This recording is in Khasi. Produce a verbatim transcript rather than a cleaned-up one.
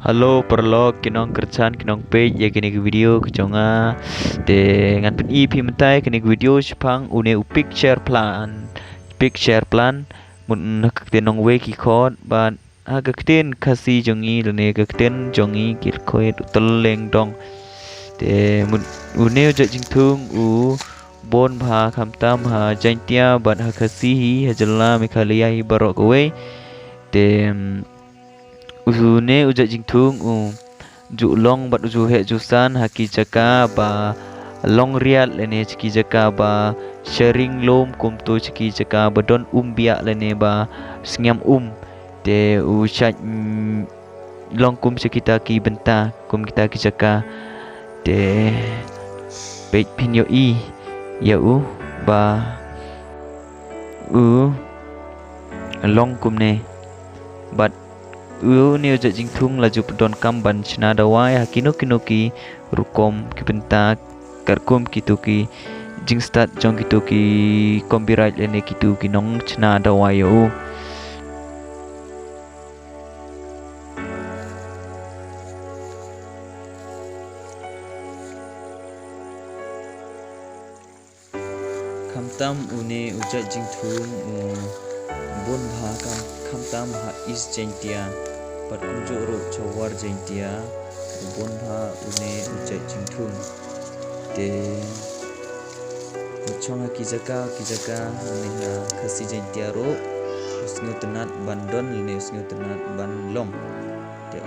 Hello paralok, ki nongkyrchan, ki nongpeit ïa kane ka video ka jong nga. Te ngan pyni phi mynta ïa kane ka video shaphang une u picture plan. Picture plan, mut ha ka ktien nongwei ki khot, bad ha ka ktien Khasi jong ngi lane ka ktien jong ngi ki khot u tylleng dong. Te mut une u jait jingthung u bun bha khamtam ha Jaintia bad ha Khasi hi, ha jylla Meghalaya hi baroh kawei. Te, mm, une u jait jingthung u ju long bad u ju heh ju san ha ki jaka ba long riat lane sha ki jaka ba sharing lum, kumto sha ki jaka ba don um biang lane ba sngem um. Te u shait, mm, long kum sha kita ki bynta, kum kita ki jaka. Te peit phin ïohi ïa u ba u long kumne. Bad une u jait jingthung la ju pyndonkam ban shna dawai ha kino kino ki rukom ki bynta, katkum kito ki jingstad jong kito ki copyright lane kito ki nongshna dawai ïa u. Khamtam une u jait jingthung u bun bha kam, khamtam ha East Jaintia bad kumjuh ruh sha War Jaintia u bun bha une u jait jingthung. Te u shong ha ki jaka ki jaka, une ha Khasi Jaintia ruh u sngewtynnat ban don lane u sngewtynnat ban long. Te